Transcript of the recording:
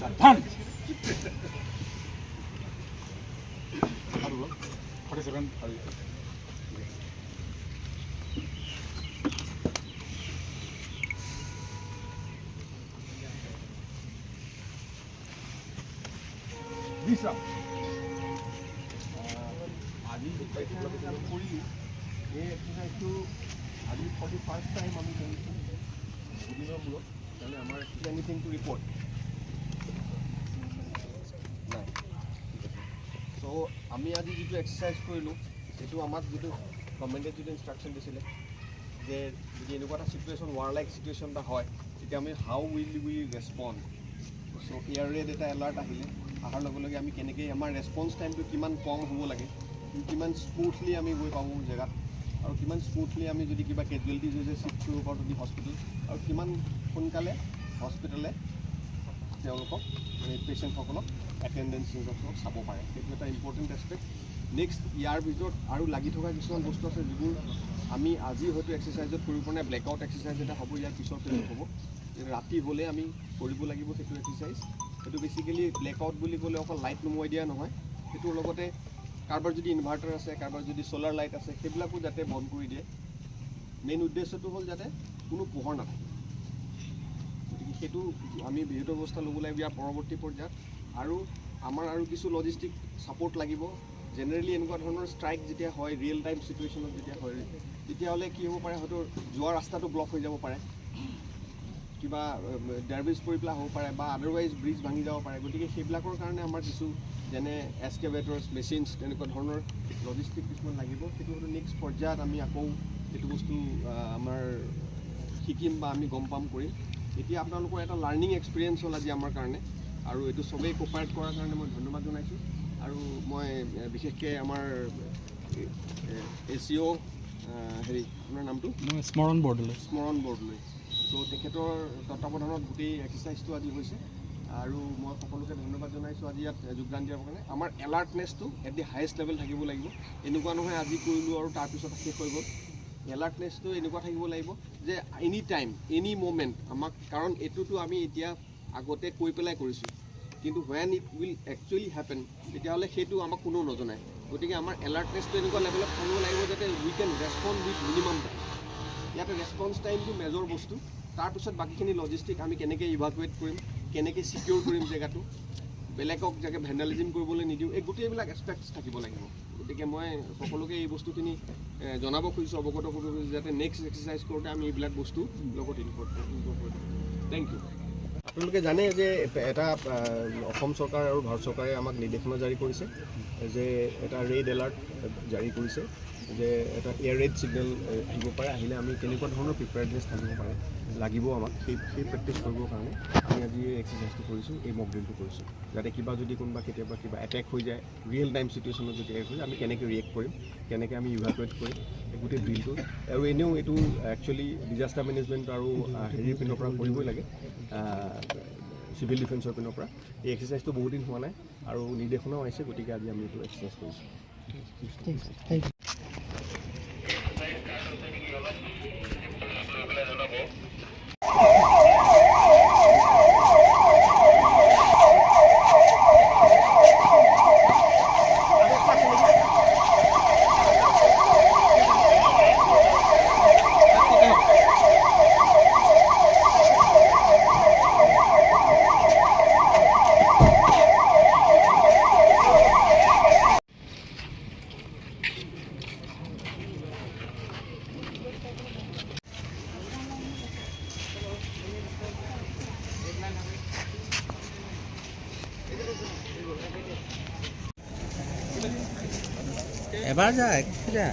সাৱধান। আৰু 47। বিশ্ৰাম। আজি যিটো এক্সাৰচাইজ আমি কৰিলোঁ, এই এক্সাৰচাইজটো আজি ফৰ the first time আমি কৰিছোঁ দুদিনৰ মূৰত। কাৰণে আমাৰ এনিথিং টু ৰিপৰ্ট নাই। ঠিক আছে। চ' আমি আজি যিটো এক্সাৰচাইজ কৰিলোঁ, সেইটো আমাক যিটো গভমেণ্টে যিটো ইনষ্ট্ৰাকশ্যন দিছিলে যে যদি এনেকুৱা এটা চিটুৱেশ্যন, ৱাৰ লাইক চিটুৱেশ্যন এটা হয়, তেতিয়া আমি how will we respond? So air raid এটা এলাৰ্ট আহিলে, অহাৰ লগে লগে আমি কেনেকৈ আমাৰ ৰেচপঞ্চ টাইমটো কিমান কম হ'ব লাগে, কিমান স্মুথলি আমি গৈ পাব জেগাত আৰু কিমান স্মুথলি আমি যদি কিবা কেজুৱেলিটিজ হৈছে শ্বিফ্ট কৰিব পাৰোঁ টু the hospital আৰু কিমান সোনকালে হস্পিটেলে তেওঁলোকক মানে পেচেণ্টসকলক, এটেণ্ডেঞ্চসকলক চাব পাৰে, সেইটো এটা ইম্পৰ্টেণ্ট এছপেক্ট। নেক্সট, ইয়াৰ ভিতৰত আৰু লাগি থকা কিছুমান বস্তু আছে যিবোৰ আমি আজি হয়তো এক্সাৰচাইজত কৰিব পৰা নাই। ব্লেক আউট এক্সাৰচাইজ এটা হ'ব, ইয়াৰ পিছৰ ফেজত হ'ব। ৰাতি হ'লে আমি কৰিব লাগিব সেইটো এক্সাৰচাইজ। সেইটো বেচিকেলি ব্লেক আউট বুলি ক'লে অকল লাইট নুমুৱাই দিয়া নহয়, সেইটোৰ লগতে কাৰোবাৰ যদি ইনভাৰ্টাৰ আছে, কাৰোবাৰ যদি চ'লাৰ লাইট আছে, সেইবিলাকো যাতে বন্ধ কৰি দিয়ে। মেইন উদ্দেশ্যটো হ'ল যাতে কোনো পোহৰ নাথাকে। গতিকে সেইটো আমি বিহিত ব্যৱস্থা ল'ব লাগিব ইয়াৰ পৰৱৰ্তী পৰ্যায়ত। আৰু আমাৰ আৰু কিছু লজিষ্টিক ছাপৰ্ট লাগিব। জেনেৰেলি এনেকুৱা ধৰণৰ ষ্ট্ৰাইক যেতিয়া হয়, ৰিয়েল টাইম চিটুৱেশ্যনত যেতিয়া হয়, তেতিয়াহ'লে কি হ'ব পাৰে, হয়তো যোৱা ৰাস্তাটো ব্লক হৈ যাব পাৰে, কিবা ডেৰব্ৰিজ পৰি পেলাই হ'ব পাৰে বা আদাৰৱাইজ ব্ৰিজ ভাঙি যাব পাৰে। গতিকে সেইবিলাকৰ কাৰণে আমাৰ কিছু যেনে এক্সকেভেটৰ্ছ, মেচিনছ, তেনেকুৱা ধৰণৰ লজিষ্টিক কিছুমান লাগিব। সেইটো হয়তো নেক্সট পৰ্যায়ত আমি আকৌ সেইটো বস্তু আমাৰ শিকিম বা আমি গম পাম, কৰিম। এতিয়া আপোনালোকৰ এটা লাৰ্ণিং এক্সপিৰিয়েঞ্চ হ'ল আজি আমাৰ কাৰণে আৰু এইটো চবেই কোপাৰেট কৰাৰ কাৰণে মই ধন্যবাদ জনাইছোঁ। আৰু মই বিশেষকৈ আমাৰ এ চি অ', হেৰি, আপোনাৰ নামটো? মই স্মৰণ বৰদলৈ। স্মৰণ বৰদলৈ। চ' তেখেতৰ তত্বাৱধানত গোটেই এক্সাৰচাইজটো আজি হৈছে আৰু মই সকলোকে ধন্যবাদ জনাইছোঁ আজি ইয়াত যোগদান দিয়াৰ কাৰণে। আমাৰ এলাৰ্টনেছটো এট the highest level থাকিব লাগিব। এনেকুৱা নহয় আজি কৰিলোঁ আৰু তাৰপিছত শেষ হৈ গ'ল। এলাৰ্টনেছটো এনেকুৱা থাকিব লাগিব যে এনি টাইম, এনি ম'মেণ্ট আমাক, কাৰণ এইটোতো আমি এতিয়া আগতে কৈ পেলাই কৰিছোঁ, কিন্তু when it will actually happen, তেতিয়াহ'লে সেইটো আমাক কোনেও নজনায়। গতিকে আমাৰ এলাৰ্টনেছটো এনেকুৱা লেভেলত থাকিব লাগিব যাতে we can respond with minimum time. ইয়াতে ৰেচপঞ্চ টাইমটো মেজৰ বস্তু। তাৰপিছত বাকীখিনি লজিষ্টিক, আমি কেনেকৈ ইভাকুৱেট কৰিম, কেনেকৈ ছিকিউৰ কৰিম জেগাটো, বেলেগক যাতে ভেণ্ডালিজিম কৰিবলৈ নিদিওঁ, এই গোটেইবিলাক এছপেক্টছ থাকিব লাগিব। গতিকে মই সকলোকে এই বস্তুখিনি জনাব খুজিছোঁ, অৱগত কৰিব খুজিছোঁ, যাতে নেক্সট এক্সাৰচাইজ কৰোঁতে আমি এইবিলাক বস্তু লগত ইনকৰ্পৰেট। Thank U. আপোনালোকে জানে যে এটা অসম চৰকাৰ আৰু ভাৰত চৰকাৰে আমাক নিৰ্দেশনা জাৰি কৰিছে যে এটা ৰেড এলাৰ্ট জাৰি কৰিছে যে এটা এয়াৰ ৰেড ছিগনেল আহিব পাৰে, আহিলে আমি কেনেকুৱা ধৰণৰ প্ৰিপেয়াৰনেছ থাকিব পাৰে লাগিব আমাক, সেই প্ৰেক্টিছ কৰিবৰ কাৰণে আমি আজি এই এক্সাৰচাইজটো কৰিছোঁ, এই মক ড্ৰিলটো কৰিছোঁ, যাতে কিবা যদি কোনোবা কেতিয়াবা কিবা এটেক হৈ যায়, ৰিয়েল টাইম চিটুৱেশ্যনত যদি হৈ যায়, আমি কেনেকৈ ৰিয়েক্ট কৰিম, কেনেকৈ আমি ইভাকুৱেট কৰিম, এই গোটেই ড্ৰিলটো। আৰু এনেও এইটো একচুৱেলি ডিজাষ্টাৰ মেনেজমেণ্ট আৰু হেৰিৰ পিনৰ পৰা কৰিবই লাগে, চিভিল ডিফেন্সৰ পিনৰ পৰা। এই এক্সাৰচাইজটো বহুত দিন হোৱা নাই আৰু নিৰ্দেশনাও আহিছে, গতিকে আজি আমি এইটো এক্সাৰচাইজ কৰিছোঁ। Thank U. এবাৰ যা, যা।